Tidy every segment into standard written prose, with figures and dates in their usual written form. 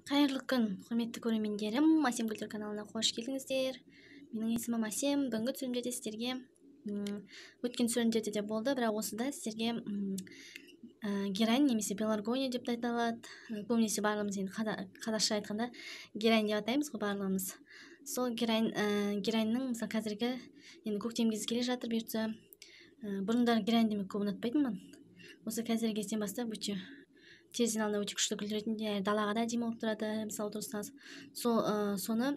Қайырлы күн, құрметті көрермендерім. Әсем гүлдер каналына қош келдіңіздер. Менің есімім Әсем. Бүгінгі түсірілімдерде сіздерге өткен түсірілімдерде де болды, бірақ осыда сіздерге герань немесе пеларгония деп те аталады. Көбінесе барлығымыз енді қазақша айтқанда герань деп атаймыз ғой барлығымыз. Сол герань, гераньның мысалы қазіргі енді көктем кезі келе жатыр бұйыртса. Бұрындары герань демек көп ұнатпайтынмын. Осы қазіргі кезден бастап өте терезенің алдында өте күшті гүл ретінде далаға да әдемі болып тұрады. Мысалы отырсаңыз, сол соны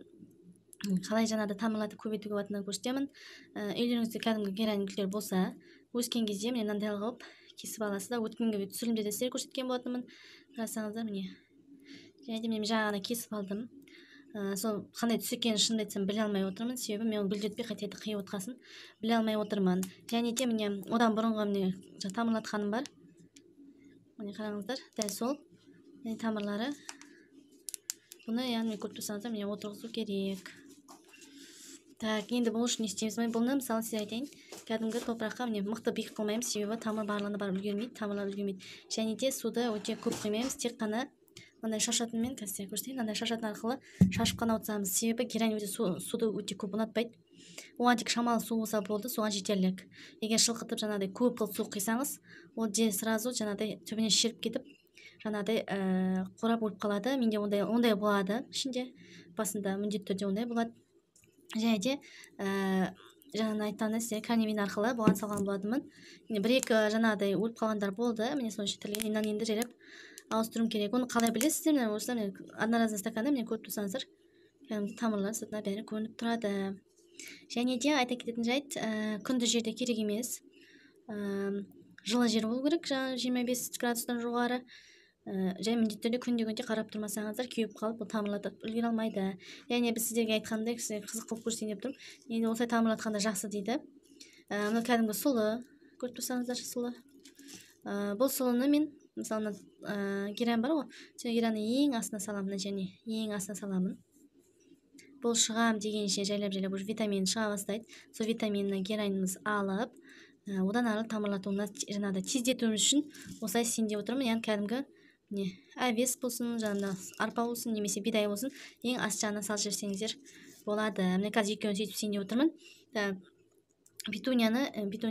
қалай жаңағыдай тамырлатып көбейтуге болатынын көрсетемін. Үйлеріңізде кәдімгі герань гүлдер болса, өскен кезде міне мынандай қылып кесіп аласыз да, өткенгі түсірілімде де сіздерге көрсеткен болатынмын. Қарасаңыздар міне. Және де мен жаңа ғана кесіп алдым. Сол қандай түс екенін шынымды айтсам біле алмай отырмын, себебі мен оны гүлдетпей қайта-қайта қиып отқасын біле алмай отырмын. Және де міне одан бұрынғы міне тамырлатқаным бар. Міне қараңыздар, дәл сол міне тамырлары. Бұны яғни көріп тұрсаңыздар міне отырғызу керек. Так, енді бұл үшін не істейміз? Мен бұны мысалы сізге айтайын, кәдімгі топыраққа міне мықты биік қылмаймыз, себебі тамыр барлығына барып үлгермейді, тамырлар үлгермейді. Және де суды өте көп құймаймыз, тек қана мынандай шашатынмен, қазір сізге көрсетейін, мынандай шашатын арқылы шашып қана отырсамыз, себебі герань өте суды өте көп ұнатпайды. Оған тек шамалы су болса болды, соған жетерлік. Егер шылқытып жаңағыдай көп қылып су құйсаңыз, ол же сразу жаңағыдай түбіне шіріп кетіп, жаңағыдай қурап өліп қалады. Менде ондай болады ішінде, басында міндетті түрде ондай болады. Және де жаңағы айтқандай сіздерге корневин арқылы бұған салған болатынмын. Міне бір-екі жаңағыдай өліп қалғандар болды. Міне соны шетелген мынаны енді жайлап ауыстыруым керек. Оны қалай білесіздер? Міне осылай міне одноразовый стаканда міне көріп тұрсаңыздар, кәдімгі тамырлар сыртына бәрі көрініп тұрады. Және де айта кететін жайт, күнді жерде керек емес. Жылы жер болу керек, жаңағы 25 градустан жоғары. Және міндетті түрде күнде-күнде қарап тұрмасаңыздар кеуіп қалып, бұл тамырлатып үлгере алмайды. Яғни біз сіздерге айтқандай, сіздерге қызық қылып көрсетейін деп тұрмын. Енді осылай тамырлатқанда жақсы дейді. Мына кәдімгі сұлы, көріп тұрсаңыздар сұлы. Бұл сұлыны мен, мысалы, мына герань бар ғой, сол гераньның ең астына саламын, және ең астына саламын. Бұл шығам дегенше жайлап-жайлап уже витамин шыға бастайды. Сол витаминні гераньымыз алып, одан ары тамырлатуына жаңағыдай тездетуіміз үшін осылай істейін деп отырмын. Яғни кәдімгі не овес болсын, жаңағыдай арпа болсын, немесе бидай болсын, ең ас жағына салып жіберсеңіздер болады. Міне қазір екеуін сөйтіп істейін деп отырмын. Петуния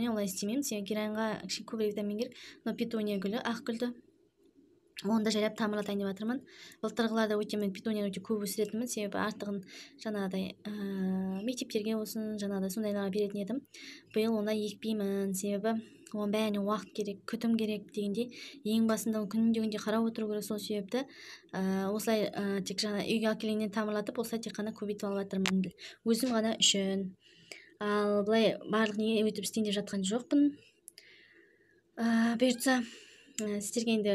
олай істемеймін, себебі гераньға кішкене көбірек витамин керек. Но петуния гүлі, ақ гүлді, оны да жайлап тамырлатайын деп жатырмын. Былтырғыларда өте мен петунияны өте көп өсіретінмін, себебі артығын жаңағыдай мектептерге болсын, жаңағыдай сондайларға беретін едім. Биыл ондай екпеймін, себебі оның бәріне уақыт керек, күтім керек дегендей, ең басында күнде-күнде қарап отыру керек. Сол себепті осылай тек жаңа үйге алып келгеннен тамырлатып, осылай тек қана көбейтіп алып жатырмын өзім ғана үшін. Ал былай барлық неге өйтіп істейін деп жатқан жоқпын. Бұйыртса, сіздерге енді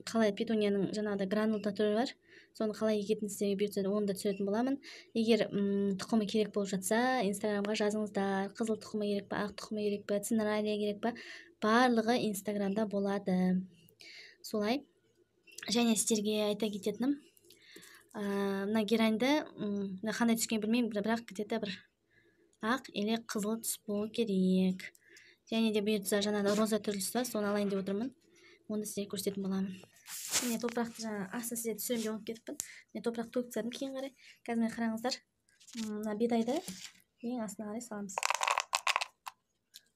қалай петунияның жаңағыдай гранула түрі бар, соны қалай егетінін сіздерге бұйыртса оны да түсіретін боламын. Егер тұқымы керек болып жатса, инстаграмға жазыңыздар. Қызыл тұқымы керек па, ақ тұқымы керек па, цинералия керек па, барлығы инстаграмда болады. Солай. Және сіздерге айта кететінім, мына гераньды, мына қандай түс екенін білмеймін, бірақ где-то бір ақ или қызыл түс болу керек. Және де бұйыртса жаңағыдай роза түрлісі бар, соны алайын деп отырмын. Оны сіздерге көрсететін боламын. Міне топырақты жаңа астын сіздерге түсіремін деп ұмытып кетіппін. Міне топырақ төгіп тастадым кейін қарай. Қазір міне қараңыздар, мына бидайды ең астына қарай саламыз.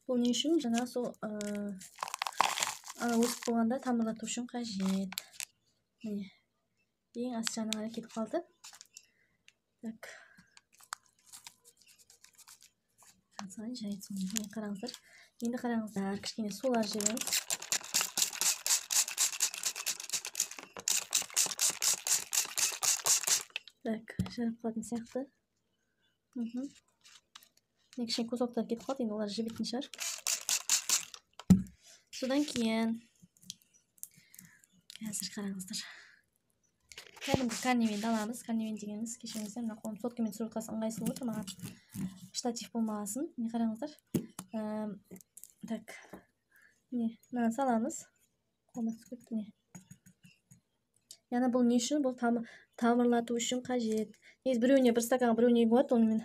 Бұл не үшін? Жаңа сол ана өсіп болғанда тамырлату үшін қажет. Міне ең асты жағына қарай кетіп қалды. Так. Жарайды, соны міне қараңыздар. Енді қараңыздар, кішкене сулар жібереміз. Так, жарып қалатын сияқты. Міне кішкене кусоктар кетіп қалды, енді олар жібитін шығар. Содан кейін қазір қараңыздар. Кәдімгі корневинді аламыз. Корневин дегеніміз, кешіріңіздер, мына қолым соткамен түсіріп жатқасы ыңғайсыз болып отыр маған. Штатив болмағасын. Міне қараңыздар. Так. Міне, мынаны саламыз. Қолыма түсіп кетті, міне. Яғни бұл не үшін? Бұл тамырлату үшін қажет. Негізі біреуіне бір стаканға біреуіне егіп алады, оны мен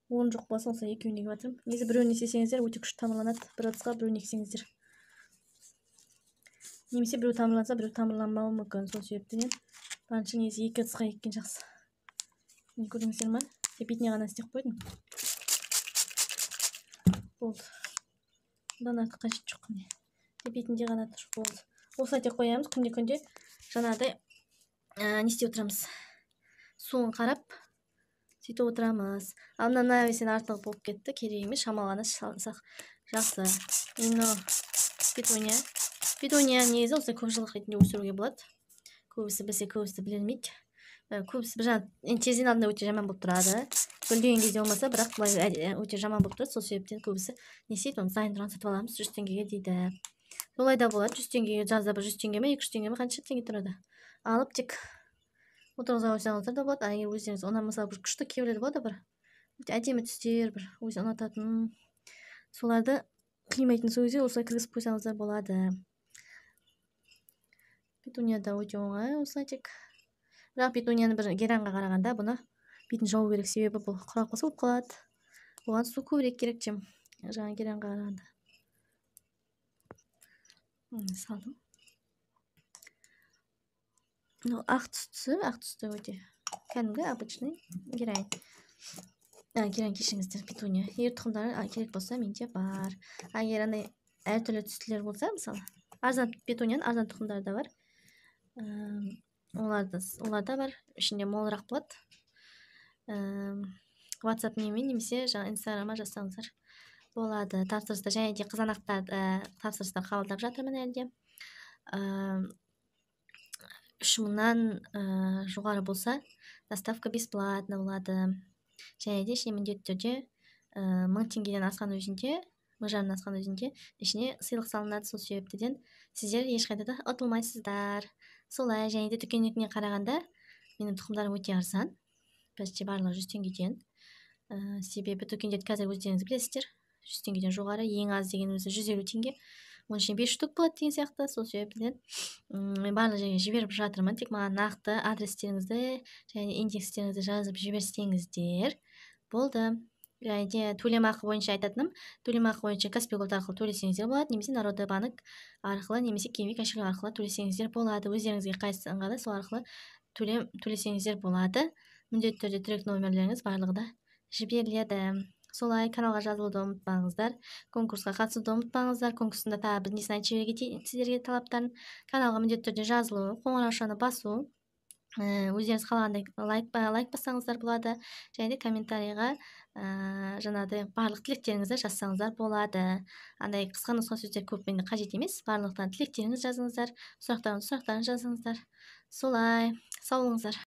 орын жоқ болса, осылай екеуіне егіп жатырмын. Негізі біреуіне істесеңіздер өте күшті тамырланады. Бір ыдысқа біреуіне ексеңіздер. Немесе біреу тамырланса, біреу тамырланбауы мүмкін. Сол себептен Барынша негізі 2 ыдысқа еккен жақсы. Міне, көрдіңіздер ма? Бетіне ғана істеп қойдым. Болды. Бұдан артық қажет жоқ, міне. Бетінде ғана тұр, болды. Осылай тек қоямыз, күнде-күнде жаңағыдай не істеп отырамыз. Суын қарап, сөйтіп отырамыз. Ал мына нәрсені артық болып кетті, керек емес, шамалы ғана салсақ жақсы. Мынау петуния. Петуния негізі осылай көп жылдық ретінде өсіруге болады. Көбісі білсе, көбісі білмейді. Көбісі бір жағынан енді терезенің алдында өте жаман болып тұрады. Гүлдеген кезде болмаса, бірақ былай өте жаман болып тұрады. Сол себептен көбісі не істейді, оны дайын тұрған сатып аламыз 100 теңгеге дейді. Олай да болады, 100 теңгеге жазда бір 100 теңге ме, 200 теңге ме, қанша теңге тұрады. Алып тек отырғыза қойсаңыздар да болады. Ал егер өздеріңіз ұнамаса, бір күшті кейбіреулер болады, бір өте әдемі түстер, бір өзі ұнататын, соларды қимайтын сол кезде осылай кіргізіп қойсаңыздар болады. Петуния да өте оңай осылай тек. Бірақ петунияны бір геранға қарағанда бұны бетін жабу керек, себебі бұл құрғап қалса болып қалады. Оған су көбірек керек, чем жаңа геранға қарағанда. Салдым. Мынау ақ түстісі, ақ түсті өте кәдімгі обычный герань. Герань, кешіріңіздер, петуния. Егер тұқымдары керек болса, менде бар. А егер андай әртүрлі түстілер болса, мысалы, арзан петунияның арзан тұқымдары да бар. Оларда бар, ішінде молырақ болады. WhatsApp немен немесе жаңа Инстаграмға жазсаңыздар болады. Тапсырысты және де қызанақтар тапсырысты қабылдап жатырмын әлі де. 3000-нан жоғары болса, доставка бесплатно болады. Және де ішіне міндетті түрде 1000 теңгеден асқан өзінде, 1500-дан асқан өзінде ішіне сыйлық салынады. Сол себептен сіздер ешқайда да ұтылмайсыздар. Солай, және де дүкеннікіне қарағанда менің тұқымдарым өте арзан. Почти барлығы 100 теңгеден. Себебі дүкендерді қазір өздеріңіз білесіздер, 100 теңгеден жоғары, ең аз деген өзі 150 теңге. Оның ішінде 5 штук болады деген сияқты. Сол себептен мен барлық жерге жіберіп жатырмын. Тек маған нақты адрестеріңізді және индекстеріңізді жазып жіберсеңіздер болды. Және де төлемақы бойынша айтатыным, төлемақы бойынша Каспи Голд арқылы төлесеңіздер болады, немесе Народный банк арқылы, немесе Киви кошелек арқылы төлесеңіздер болады. Өздеріңізге қайсысы ыңғайлы, сол арқылы төлесеңіздер болады. Міндетті түрде трек номерлеріңіз барлығы да жіберіледі. Солай, каналға жазылуды ұмытпаңыздар, конкурсқа қатысуды ұмытпаңыздар. Конкурстың да тағы бір несін айтып жібере кетейін сіздерге талаптарын. Каналға міндетті түрде жазылу, қоңыраушаны басу, өздеріңіз қалағандай лайк бассаңыздар болады, және де комментарийға жаңағыдай барлық тілектеріңізді жазсаңыздар болады. Андай қысқа нұсқа сөздер көп енді қажет емес, барлықтан тілектеріңізді жазыңыздар, сұрақтарыңызды жазыңыздар. Солай, сау болыңыздар.